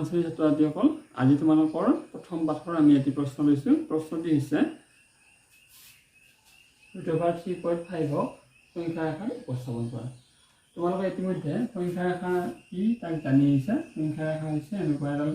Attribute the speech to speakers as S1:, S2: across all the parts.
S1: শ্ৰেণীৰ ছাত্ৰ ছাত্ৰীসকল, আজি তোমালোকৰ প্ৰথম পাঠৰ আমি এটি প্ৰশ্ন লৈছোঁ। প্ৰশ্নটি হৈছে √3.5ক সংখ্যা ৰেখাত উপস্থাপন কৰা। তোমালোকে ইতিমধ্যে সংখ্যা ৰেখা কি তাক জানি আহিছা। সংখ্যা ৰেখা হৈছে এনেকুৱা এডাল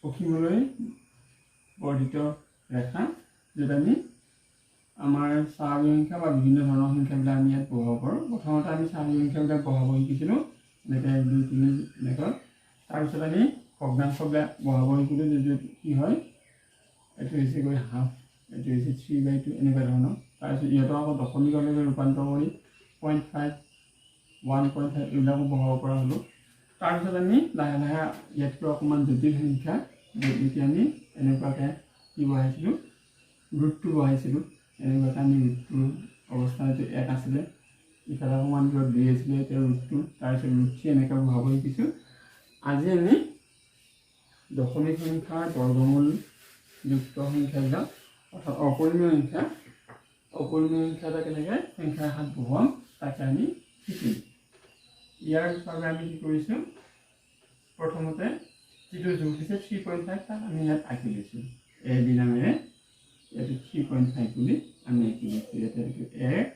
S1: অসীমলৈ বৰ্ধিত ৰেখা, য'ত আমি আমাৰ স্বাভাৱিক সংখ্যা বা বিভিন্ন ধৰণৰ সংখ্যাবিলাক আমি ইয়াত বহাব পাৰোঁ। প্ৰথমতে আমি স্বাভাৱিক সংখ্যাবিলাক বহাব শিকিছিলোঁ, এনেকৈ 1, 2, 3 এনেকৈ। তাৰপিছত আমি ভগ্নাংশবিলাক বহাব শিকিলোঁ, যিটো কি হয়, এইটো হৈছে গৈ হাফ, এইটো হৈছে 3/2, এনেকুৱা ধৰণৰ। তাৰপিছত ইহঁতক আকৌ দশমিকলৈকে ৰূপান্তৰ কৰি 0.5, 1.5 এইবিলাকো বহাব পৰা হ'লোঁ। তাৰপিছত আমি লাহে লাহে ইয়াতকৈ অকণমান জটিল সংখ্যা, য'ত নেকি আমি এনেকুৱাকৈ কি বহাইছিলোঁ, ৰুটটো বহাইছিলোঁ। এনেকুৱাকৈ আমি ৰুটটোৰ অৱস্থা, এইটো 1 আছিলে, ইফালে অকণমান দূৰত 2 আছিলে, এতিয়া ৰুটটো, তাৰপিছত √3 এনেকৈ বহাব শিকিছোঁ। আজি আমি দশমিক সংখ্যাৰ বৰ্গমূলযুক্ত সংখ্যাবিলাক, অৰ্থাৎ অপৰিমেয় সংখ্যা, অপৰিমেয় সংখ্যা এটা কেনেকৈ সংখ্যা ৰেখাত বহুৱাম তাকে আমি শিকিম। ইয়াৰ বাবে আমি কি কৰিছোঁ? প্ৰথমতে যিটো জোখ দিছে 3.5, তাক আমি ইয়াত আঁকি লৈছোঁ এ বি নামেৰে। ইয়াতে 3.5 বুলি আমি আঁকি লৈছোঁ। ইয়াতে এইটো 1,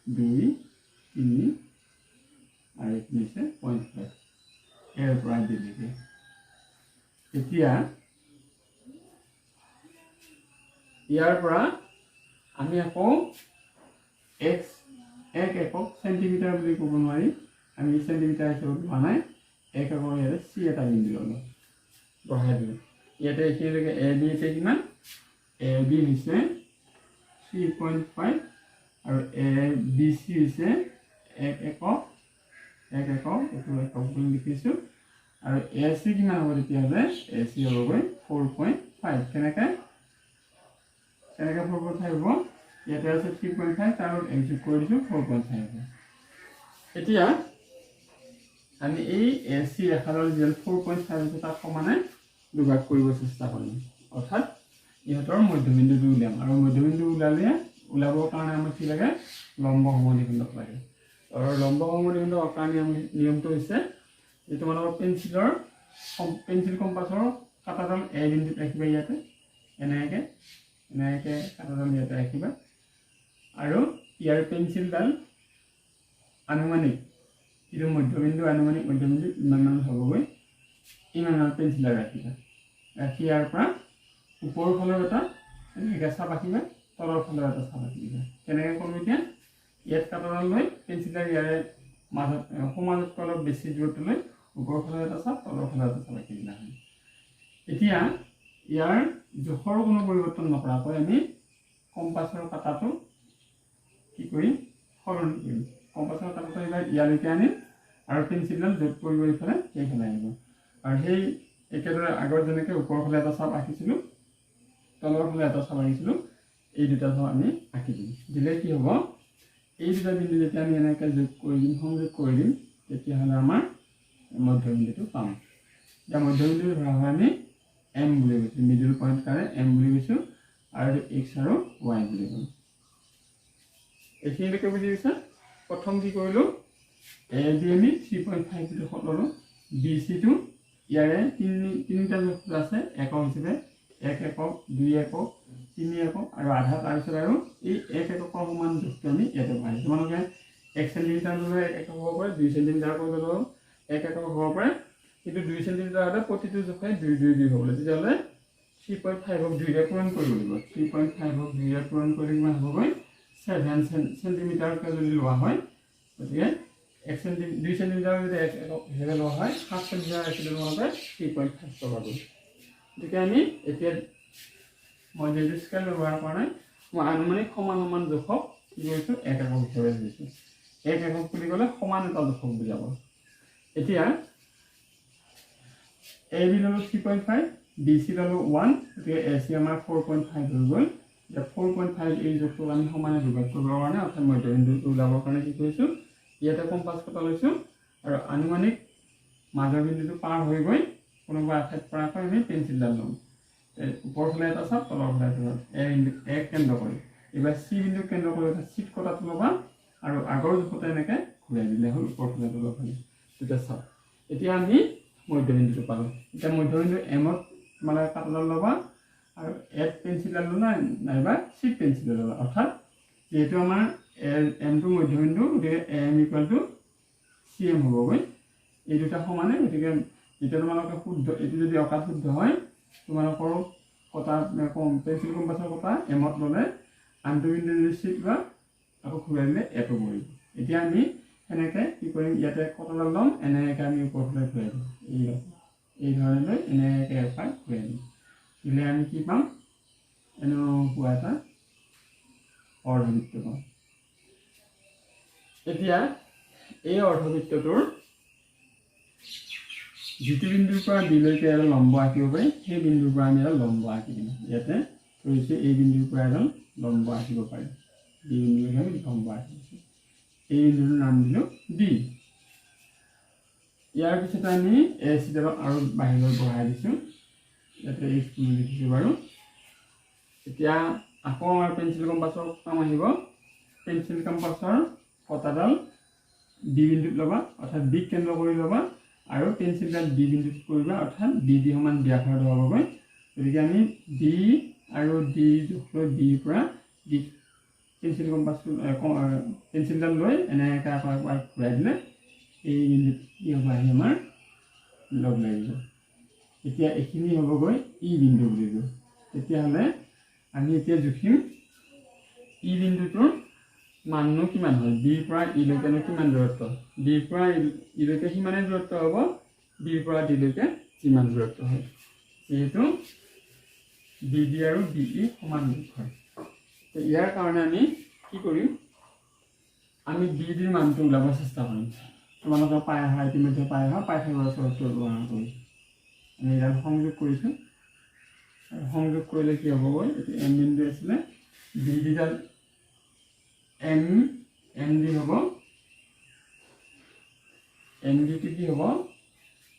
S1: 2, 3 আৰু এইখিনি হৈছে 0.5, এৰ পৰা বিলৈকে। এতিয়া ইয়াৰ পৰা আমি আকৌ এক্স এক একক, চেণ্টিমিটাৰ বুলি ক'ব নোৱাৰি, আমি চেণ্টিমিটাৰ হিচাপত লোৱা নাই। এক একক ইয়াতে চি এটা বিন্দু ল'লোঁ, বহাই দিলোঁ ইয়াতে। এইখিনিলৈকে এ বি এতিয়া কিমান? এ বি হৈছে 3.5 আৰু এ বি চি হৈছে এক একক, এক একক, এইটো একক বুলি লিখিছোঁ। আৰু এ চি কিমান হ'ব তেতিয়াহ'লে? এ চি হ'বগৈ 4.5। কেনেকৈ 4.5 হ'ব? ইয়াতে আছে 3.5, তাৰ লগত এক যোগ কৰি দিছোঁ, 4.5 হ'ব। এতিয়া আমি এই এ চি ৰেখাডাল যিডাল 4.5 আছে, তাক সমানে দুভাগ কৰিব চেষ্টা কৰিম, অৰ্থাৎ ইহঁতৰ মধ্যবিন্দুটো উলিয়াম। আৰু মধ্যবিন্দু ওলাবৰ কাৰণে আমাক কি লাগে? লম্ব সমদ্বিখণ্ডক লাগে। আৰু লম্ব সমদ্বিখণ্ডক অঁকাৰ নিয়মটো হৈছে যে তোমালোকৰ পেঞ্চিল কম্পাছৰ কাঁটাডাল এ বিন্দুত ৰাখিবা। ইয়াতে এনেকৈ এনেকৈ কাঁটাডাল ইয়াতে ৰাখিবা আৰু ইয়াৰ পেঞ্চিলডাল আনুমানিক যিটো মধ্যবিন্দু, আনুমানিক মধ্যবিন্দু ইমান মান হ'বগৈ, ইমান মান পেঞ্চিলডাল ৰাখিবা। ৰাখি ইয়াৰ পৰা ওপৰৰ ফালৰ এটা এনেকৈ চাপ আঁকিবা, তলৰ ফালৰ এটা চাপ আঁকি দিবা। কেনেকৈ কৰোঁ এতিয়া? ইয়াত কাঁটাডাল লৈ পেঞ্চিলডাল ইয়াৰে মাজত, সোঁমাজতকৈ অলপ বেছি দূৰত্ব লৈ ওপৰৰ ফালৰ এটা চাপ, তলৰ ফালৰ এটা চাপ আঁকি দিলা হয়। এতিয়া ইয়াৰ জোখৰ কোনো পৰিৱৰ্তন নকৰাকৈ আমি কম্পাছৰ কাঁটাটো কি কৰিম? সলনি কৰিম। কম্পাছৰ কাঁটাটো এইবাৰ ইয়ালৈকে আনিম আৰু পেঞ্চিলডাল য'ত পৰিব ইফালে সেইফালে আহিব। আৰু সেই একেদৰে আগত যেনেকৈ ওপৰৰ ফালে এটা চাপ আঁকিছিলোঁ, তলৰ ফালে এটা চাপ আঁকিছিলোঁ, এই দুটা চাপ আমি আঁকি দিম। দিলে কি হ'ব? এই দুটা বিন্দু যেতিয়া আমি এনেকৈ যোগ কৰি দিম, সংযোগ কৰি দিম, তেতিয়াহ'লে আমাৰ মধ্যবিন্দুটো পাম। এতিয়া মধ্যবিন্দুটো ধৰা হয় আমি এম বুলি কৈছোঁ, মিডিল পইণ্ট কাৰণে এম বুলি কৈছোঁ আৰু এক্স আৰু ৱাই বুলি ক'লোঁ। এইখিনিলৈকে বুজি পাইছা? প্ৰথম কি কৰিলোঁ? এ বি আমি 3.5 জোখত ল'লোঁ। বি চিটো ইয়াৰে তিনিটা জোখ আছে একক হিচাপে, 1 একক, 2 একক, 3 একক আৰু আধা। তাৰপিছত আৰু এই এক এককৰ সমান জোখটো আমি ইয়াতে বহাইছোঁ। তোমালোকে 1 চেণ্টিমিটাৰ ল'লে এক একক হ'ব পাৰে, 2 চেণ্টিমিটাৰ কৰি ল'লেও এক একক হ'ব পাৰে। কিন্তু 2 চেণ্টিমিটাৰ হ'লে প্ৰতিটো জোখে 2, 2, 2 হ'ব লাগিব। তেতিয়াহ'লে 3.5ক 2ৰে পূৰণ কৰিব লাগিব। 3.5ক 2ৰে পূৰণ কৰিলে কিমান হ'বগৈ? 7 চেণ্টিমিটাৰকৈ যদি লোৱা হয়, গতিকে 2 চেণ্টিমিটাৰ যদি এক একক হিচাপে লোৱা হয়, 7 চেণ্টিমিটাৰ ৰাখিলে তোমালোকে 3.5 পাবাগৈ। গতিকে আমি এতিয়া, মই যিহেতু স্কেল ব্যৱহাৰ কৰা নাই, মই আনুমানিক সমান সমান জোখক কি কৰিছোঁ? এক একক হিচাপে ধৰিছোঁ। এক একক বুলি ক'লে সমান এটা জোখক বুজাব। এতিয়া এ বি ল'লোঁ 3.5, বি চি ল'লোঁ 1, গতিকে এ চি আমাৰ 4.5 হৈ গ'ল। এতিয়া 4.5 এই জোখটোক আমি সমানে দুভাগ কৰিবৰ কাৰণে, অৰ্থাৎ মধ্যবিন্দুটো ওলাবৰ কাৰণে কি কৰিছোঁ? ইয়াতে কম্পাছ কটা লৈছোঁ আৰু আনুমানিক মাজৰ বিন্দুটো পাৰ হৈ গৈ কোনোবা এঠাইত পৰাকৈ আমি পেঞ্চিলডাল ল'ম। ওপৰৰ ফালে এটা চাপ, তলৰ ফালে এটা চাপ, এ বিন্দু এক কেন্দ্ৰ কৰি। এইবাৰ চি বিন্দুক কেন্দ্ৰ কৰি এটা চিত কটাটো ল'বা আৰু আগৰ জোখতে এনেকৈ ঘূৰাই দিলে হ'ল, ওপৰ ফালে তলৰ ফালে দুটা চাপ। এতিয়া আমি মধ্যবিন্দুটো পালোঁ। এতিয়া মধ্যবিন্দু এমত তোমালোকে কাঁটাডাল ল'বা আৰু এত পেঞ্চিলডাল ল'লা নাইবা চিত পেঞ্চিলডাল ল'লা। অৰ্থাৎ যিহেতু আমাৰ এমটো মধ্যবিন্দু, গতিকে M equal to C M হ'বগৈ। এই দুটা সমানে, গতিকে যেতিয়া তোমালোকে শুদ্ধ, এইটো যদি অঁকাত শুদ্ধ হয়, তোমালোকৰ কটা পেঞ্চিল কম্পাছৰ কটা এমত ল'লে আনটো বিন্দু যদি চিত লোৱা আকৌ ঘূৰাই দিলে এটো পৰিব। এতিয়া আমি সেনেকৈ কি কৰিম, ইয়াতে কটাডাল ল'ম, এনেকৈ আমি ওপৰফালে ঘূৰাই দিম, এই ধৰণে লৈ এনেকৈ এপাক ঘূৰাই দিম। দিলে আমি কি পাম, এনেকুৱা এটা অৰ্ধবৃত্ত পাম। এতিয়া এই অৰ্ধবৃত্তটোৰ যিটো বিন্দুৰ পৰা বিলৈকে এডাল লম্ব আঁকিব পাৰি, সেই বিন্দুৰ পৰা আমি এডাল লম্ব আঁকি দিম। ইয়াতে ধৰিছোঁ এই বিন্দুৰ পৰা এডাল লম্ব আঁকিব পাৰি, বি বিন্দুলৈকে আমি লম্ব আঁকি দিছোঁ। এই বিন্দুটোৰ নাম দিলোঁ ডি। ইয়াৰ পিছতে আমি এ চিডালক আৰু বাহিৰলৈ বঢ়াই দিছোঁ, ইয়াতে এইচ বুলি লিখিছোঁ বাৰু। এতিয়া আকৌ আমাৰ পেঞ্চিল কম্পাছৰ কাম আহিব। পেঞ্চিল কম্পাছৰ কটাডাল বি বিন্দুত ল'বা, অৰ্থাৎ বিক কেন্দ্ৰ কৰি ল'বা, আৰু পেঞ্চিলডাল ডি বিন্দুত কৰিবা, অৰ্থাৎ বি ডি সমান ব্যাসাৰ্ধ হ'বগৈ। গতিকে আমি বি আৰু ডি জোখ লৈ বিৰ পৰা ডি পেঞ্চিল কম্পাছটো পেঞ্চিলডাল লৈ এনেকৈ আকৌ একবাৰ ঘূৰাই দিলে এই বিন্দুত কি হ'ব, আহি আমাৰ লগ লাগিব। এতিয়া এইখিনি হ'বগৈ ই বিন্দু বুলি দিলোঁ। তেতিয়াহ'লে আমি এতিয়া জুখিম ই বিন্দুটোৰ মাননো কিমান হয়, বিৰ পৰা ইলৈকেনো কিমান দূৰত্ব, বিৰ পৰা ইলৈকে সিমানেই দূৰত্ব হ'ব বিৰ পৰা ডিলৈকে যিমান দূৰত্ব হয়, যিহেতু বি ডি আৰু বি ই সমান দূৰ হয়। ইয়াৰ কাৰণে আমি কি কৰিম, আমি বি ডিৰ মানটো ওলাব চেষ্টা কৰিম। তোমালোকে পাই অহা, ইতিমধ্যে পাই অহা পাইথাগোৰাছ চৰটো ব্যৱহাৰ কৰি আমি ইয়াত সংযোগ কৰিছোঁ। আৰু সংযোগ কৰিলে কি হ'বগৈ, এইটো এম বিন্দু আছিলে, বি ডিডাল এম এম ডি হ'ব, এম ডিটো কি হ'ব,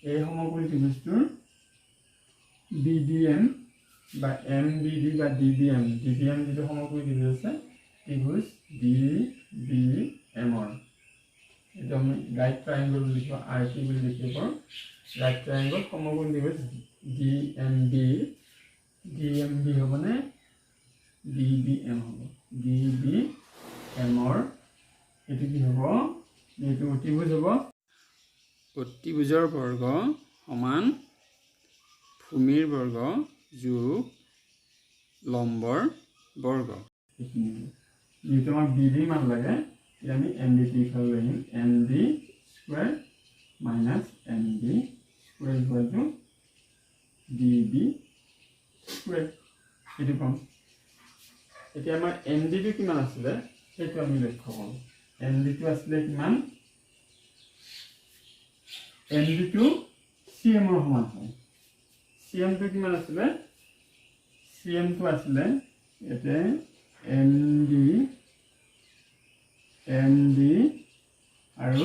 S1: এই সমকোণী ত্ৰিভুজটোৰ বি ডি এম বা এম বি ডি বা D B M, D B M যিটো সমকোণী ত্ৰিভুজ আছে, ত্ৰিভুজ ডি বি এমৰ, এইটো আমি ৰাইট ট্ৰাইংগল বুলি লিখিব, আৰ টি বুলি লিখিব পাৰোঁ। ৰাইট ট্ৰাইংগল সমকোণী ত্ৰিভুজ D M B, D M B হ'বনে ডি বি এম হ'ব, ডি বি এমৰ এইটো কি হ'ব, এইটো অতিভুজ হ'ব। অতিভুজৰ বৰ্গ সমান ভূমিৰ বৰ্গ যোগ লম্বৰ বৰ্গ। এইখিনি যিহেতু আমাক বি ডিৰ মান লাগে, তেতিয়া আমি এম ডি ইফালে লৈ আহিম, M D square minus M B square equal to D B square, এইটো পাম। এতিয়া আমাৰ এম ডিটো কিমান আছিলে সেইটো আমি লক্ষ্য কৰোঁ। এম ডিটো আছিলে কিমান, এম ডিটো চি এমৰ সমান হয়। চি এমটো কিমান আছিলে, চি এমটো আছিলে ইয়াতে এম ডি, এম ডি আৰু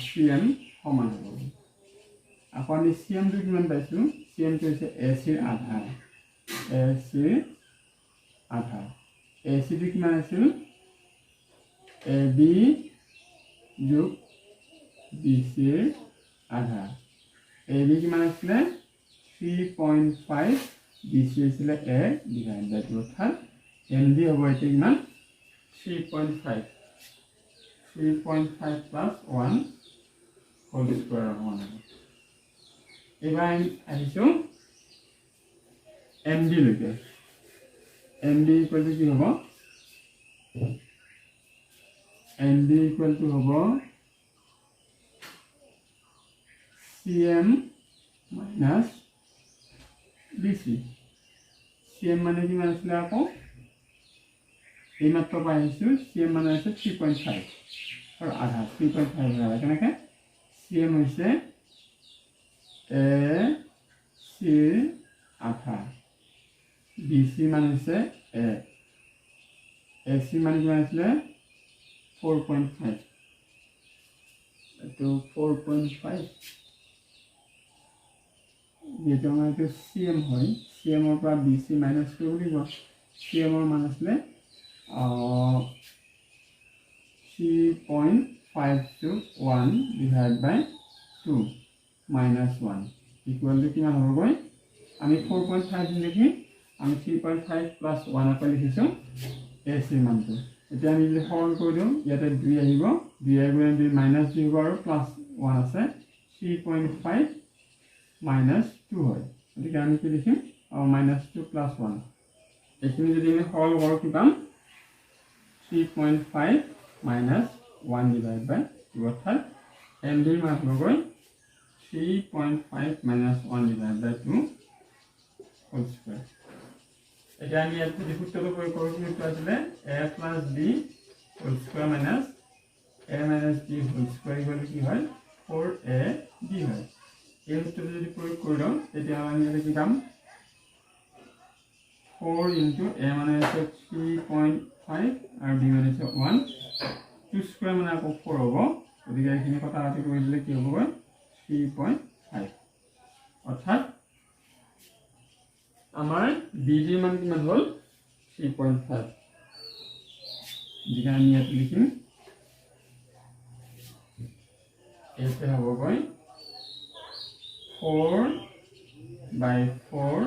S1: চি এম সমান হ'ব। আকৌ আমি চি এমটো কিমান পাইছোঁ, চি এমটো হৈছে এ চিৰ আধা, এ চিৰ আধা। এ চিটো কিমান আছিল, এ বি যোগ বি চিৰ আধা। এ বি কিমান আছিলে, 3.5, বি চি আছিলে এ ডিভাইড বাই টু, অৰ্থাৎ এম ডি হ'ব এতিয়া কিমান, 3.5, 3.5 plus 1 whole স্কুৱেৰৰ সমান হ'ব। এইবাৰ আমি আহিছোঁ এম ডিলৈকে। এম ডি ইকুৱেল টু কি হ'ব, এম ডি ইকুৱেল টু হ'ব C M minus B C. C M মানে কিমান আছিলে, আকৌ এইমাত্ৰ পাই আহিছোঁ, চি এম মানে হৈছে 3.5 আৰু আধা, 3.5 আধা। কেনেকৈ, চি এম হৈছে এ চিৰ আধা, বি চি মান হৈছে এ, এ চি মান কিমান আছিলে 4.5, এইটো 4.5। যিহেতু আমাৰ এইটো চি এম হয়, চি এমৰ পৰা বি চি মাইনাছ কৰিব লাগিব। চি এমৰ মান আছিলে 3.5 যোগ 1 divide by 2। Minus one equal to কিমান হ'বগৈ? আমি 4.5 লিখি আমি 3.5 প্লাছ ওৱানকৈ লিখিছোঁ এ চিৰ মানটো। এতিয়া আমি যদি সৰল কৰি দিওঁ, ইয়াতে 2 আহিব, 2 গুণে 2 মাইনাছ 2 হ'ব আৰু প্লাছ ওৱান আছে, 3.5 মাইনাছ 2 হয়। গতিকে আমি কি লিখিম? Minus 2 plus one. এইখিনি যদি আমি সৰল কৰোঁ কি পাম? 3.5 মাইনাছ ওৱান ডিভাইড বাই 2, অৰ্থাৎ এম ডিৰ মান হ'বগৈ 3.5 minus one divide by 2 whole square. এতিয়া আমি ইয়াত যদি সূত্ৰটো প্ৰয়োগ কৰোঁ, কি সূত্ৰ আছিলে? A plus B whole square minus A minus B whole square equal কি হয়? 4 এ বি হয়। এই সূত্ৰটো যদি প্ৰয়োগ কৰি লওঁ, তেতিয়াহ'লে আমি ইয়াতে কি পাম? 4 ইনটু এ মানে হৈছে 3.5 আৰু বি মানে হৈছে ওৱান, টু স্কুৱেৰ মানে আকৌ 4 হ'ব। গতিকে এইখিনি কটা কাটি কৰি দিলে কি হ'বগৈ? 3.5। অৰ্থাৎ আমাৰ বি ডিৰ মান কিমান হ'ল? 3.5। গতিকে আমি ইয়াত লিখিম ইয়াতে হ'বগৈ 4 বাই 4,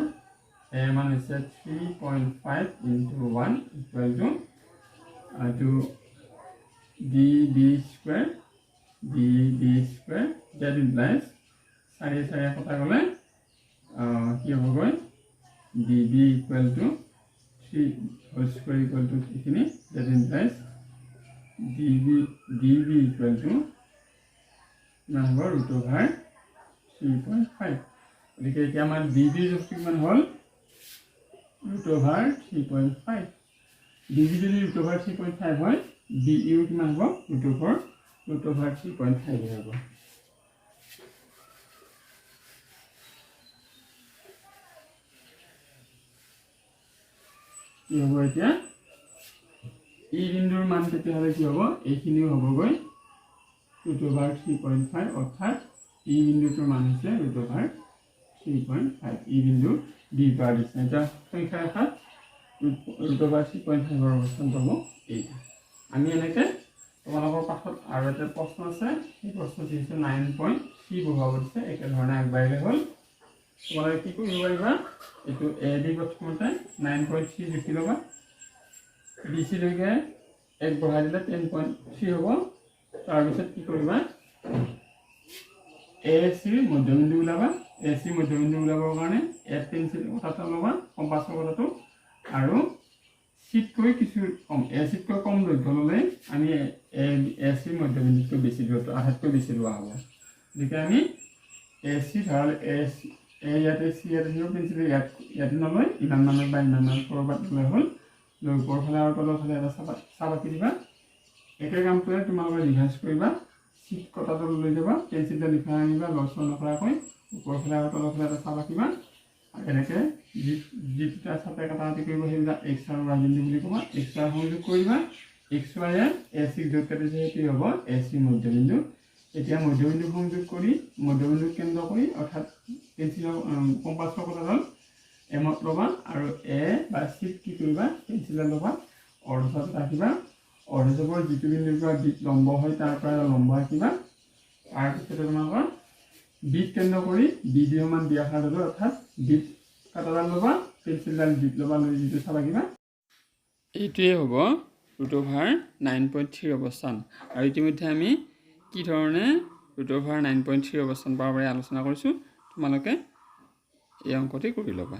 S1: এ মান হৈছে 3.5 ইনটু ওৱান ইকুৱেল টু এইটো D B square, D B square, that implies চাৰি চাৰি কটা গ'লে কি হ'বগৈ? D B equal to 3 whole square equal to এইখিনি, that implies D B equal to কিমান হ'ব? Root over 3.5। গতিকে এতিয়া আমাৰ ডি বিৰ জোখটো কিমান হ'ল? Root over 3.5। D B যদি ৰুট অভাৰ 3.5 হয়, ডি ইউ কিমান হ'ব? ৰুট অভাৰ 3.5 হ'ব। কি হ'ব এতিয়া? ই বিন্দুৰ মান তেতিয়াহ'লে কি হ'ব? এইখিনিও হ'বগৈ ৰুট অভাৰ 3.5, অৰ্থাৎ ই বিন্দুটোৰ মান হৈছে ৰুট অভাৰ 3.5। ই বিন্দু ডি পৰা দিছে। এতিয়া সংখ্যা ৰেখাত ৰুট অভাৰ 3.5ৰ অৱস্থানটো হ'ব এইটা। আমি এনেকৈ তোমালোকৰ পাঠত আৰু এটা প্ৰশ্ন আছে, সেই প্ৰশ্নটো হৈছে 9.3 বহাব দিছে। একেধৰণে আগবাঢ়িলে হ'ল। তোমালোকে কি কৰিব পাৰিবা? এইটো এ বি প্ৰথমতে 9.3 জুখি ল'বা, বি চিলৈকে এক বঢ়াই দিলে 10.3 হ'ব। তাৰপিছত কি কৰিবা? এ চিৰ মধ্যবিন্দু ওলাবা। এ চিৰ মধ্যবিন্দু ওলাবৰ কাৰণে এ পেঞ্চিল কটাটো ল'বা, কম্পাছৰ কটাটো, আৰু চিতকৈ কিছু কম, এ চিতকৈ কম দৈৰ্ঘ্য ল'লে আমি এ চিৰ মধ্যবিন্দুতকৈ বেছি দূৰত্ব, আধাতকৈ বেছি লোৱা হ'ব। গতিকে আমি এ চি ধৰা এ চি এ ইয়াতে চি ইয়াতে থাকিব, পেঞ্চিল ইয়াতে নলয়, ইমান মানত বা ইমান মানত ক'ৰবাত ল'লে হ'ল। লৈ ওপৰৰ ফালে আৰু তলৰ ফালে এটা চাপ আঁকি দিবা। একে কামটোৱে তোমালোকে ৰিভাৰ্ছ কৰিবা, চিট কটাটো লৈ যাবা, পেঞ্চিলডাল ইফালে আনিবা, লৰচৰ নকৰাকৈ ওপৰৰ ফালে আৰু তলৰ ফালে এটা চাপ আঁকিবা। আৰু এনেকৈ যি দুটা চাপে কটা কাটি কৰিব সেইবিলাক এক্স আৰু ৱাই বিন্দু বুলি ক'বা। এক্স ৱাই সংযোগ কৰিবা, এক্স ৱাইয়ে এ চিক য'ত কাটিছে সেইটোৱে হ'ব এ চিৰ মধ্যবিন্দু। এতিয়া মধ্যবিন্দু সংযোগ কৰি মধ্যবিন্দুক কেন্দ্ৰ কৰি অৰ্থাৎ পেঞ্চিলৰ কম্পাছৰ কটাডাল এমত ল'বা আৰু এ বা চিত কি কৰিবা? পেঞ্চিলডাল ল'বা, অৰ্ধচাপত ৰাখিবা, অৰ্ধচাপৰ যিটো বিন্দুৰ পৰা বিত লম্ব হয় তাৰ পৰা এটা লম্ব আঁকিবা। তাৰপিছতে তোমালোকৰ বিত কেন্দ্ৰ কৰি বি ডি সমান ব্যাসাৰ্ধ লৈ অৰ্থাৎ বিত কাটাডাল ল'বা, পেঞ্চিলডাল বিত ল'বা, লৈ যিটো চাপ আঁকিবা এইটোৱে হ'ব ৰুট অভাৰ 9.3ৰ অৱস্থান। আৰু ইতিমধ্যে আমি কি ধৰণে ৰুট অভাৰ 9.3ৰ অৱস্থান পাব পাৰি আলোচনা কৰিছোঁ। তোমালোকে এই অংকটি কৰি ল'বা।